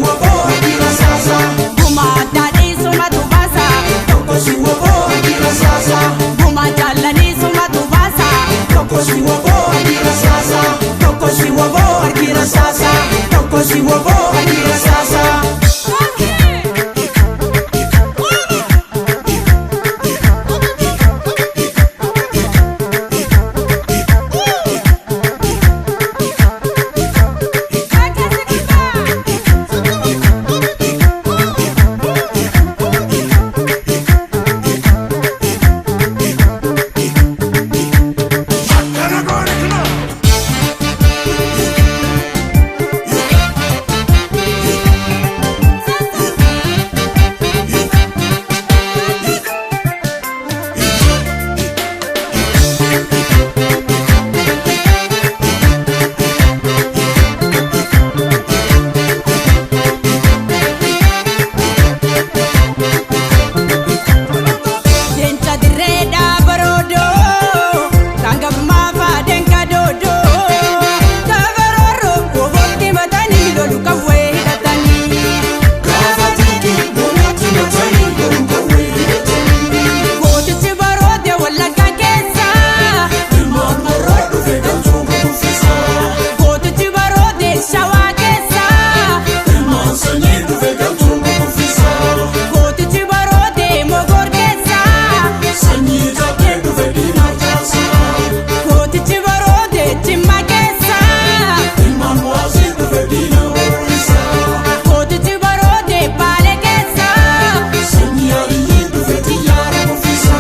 woboo harki rasaasa. Gumaa daadhii sumatu baasa. Tokko si woboo harki rasaasa. Gumaa jaallanii sumatu baasa. Tokko si woboo harki rasaasa. Tokko si woboo harki rasaasa. Tokko si woboo harki rasaasa. Akkana goone kunoo. Leenca dirreedhaa baroodoo kan gabummaa faadeen kadoodoo kabarooroo gobotti matanii lolu qawwee hidhatanii. Gaafa xiiqii boonatti matanii garuu qawwee hidhatanii. Gootichi baroode Wallaggaa keessa. Ilmaan warraa dhufe galchuu kuffisa. Gootichi baroode Shawaa keessa. Ilmaan sanyii dhufe galchuu kuffisa. Gootichi baroode Mogor keessa. Sanyii jabee dhufe diinaa jaasa. Gootichi baroode Jimma keessa. Ilmaan waasii dhufe diinaa uwwisa. Gootichi baroode Baale keessa. Sanyii aliyyii dhufe xiyyaara kuffisa.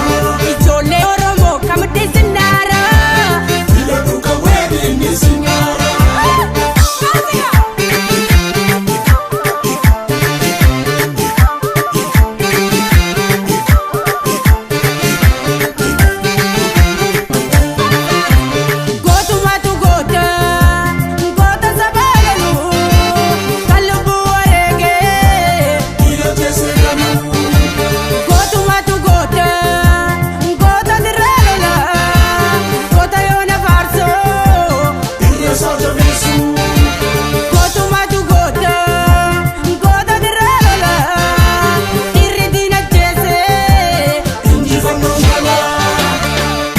Ijoollee Oromoo kamti sinnaara. Hidhadhu qawwee diinni sinnaara. Gootummaatu goota, goota sabaa loluu, kan lubbuu wareegee. Hidhatee seeranuu. Gootummaatu goota, goota dirree lolaa, goota yoona faarsoo. Irreessaa jabeessuu. Gootummaatu goota, goota dirree lolaa, dhiirri diina jeesee. Injifannoon galaa.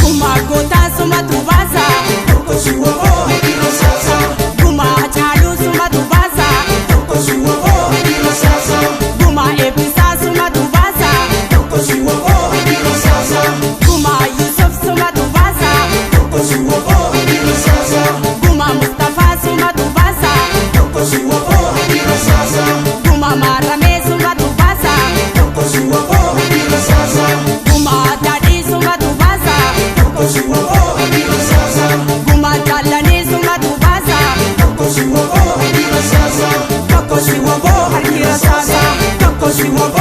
Gumaa gootaa sumatu baasa, Tokko si woboo harki rasaasa. gumaa Hacaaluu sumatu baasa, Tokko si woboo harki rasaasa. gumaa Eebbisaa sumatu baasa, Tokko si woboo harki rasaasa. gumaa Yusuf sumatu baasa, Tokko si woboo harki rasaasa. gumaa Mustafaa sumatu baasa, Tokko si woboo harki rasaasa. gumaa Maaramee sumatu baasa, Tokko si woboo harki rasaasa. gumaa Daadhii sumatu baasa. Tokko si woboo harki rasaasa. Gumaa jaallanii sumatu baasa. Tokko si woboo harki rasaasa. Tokko si woboo harki rasaasa. Tokko si woboo.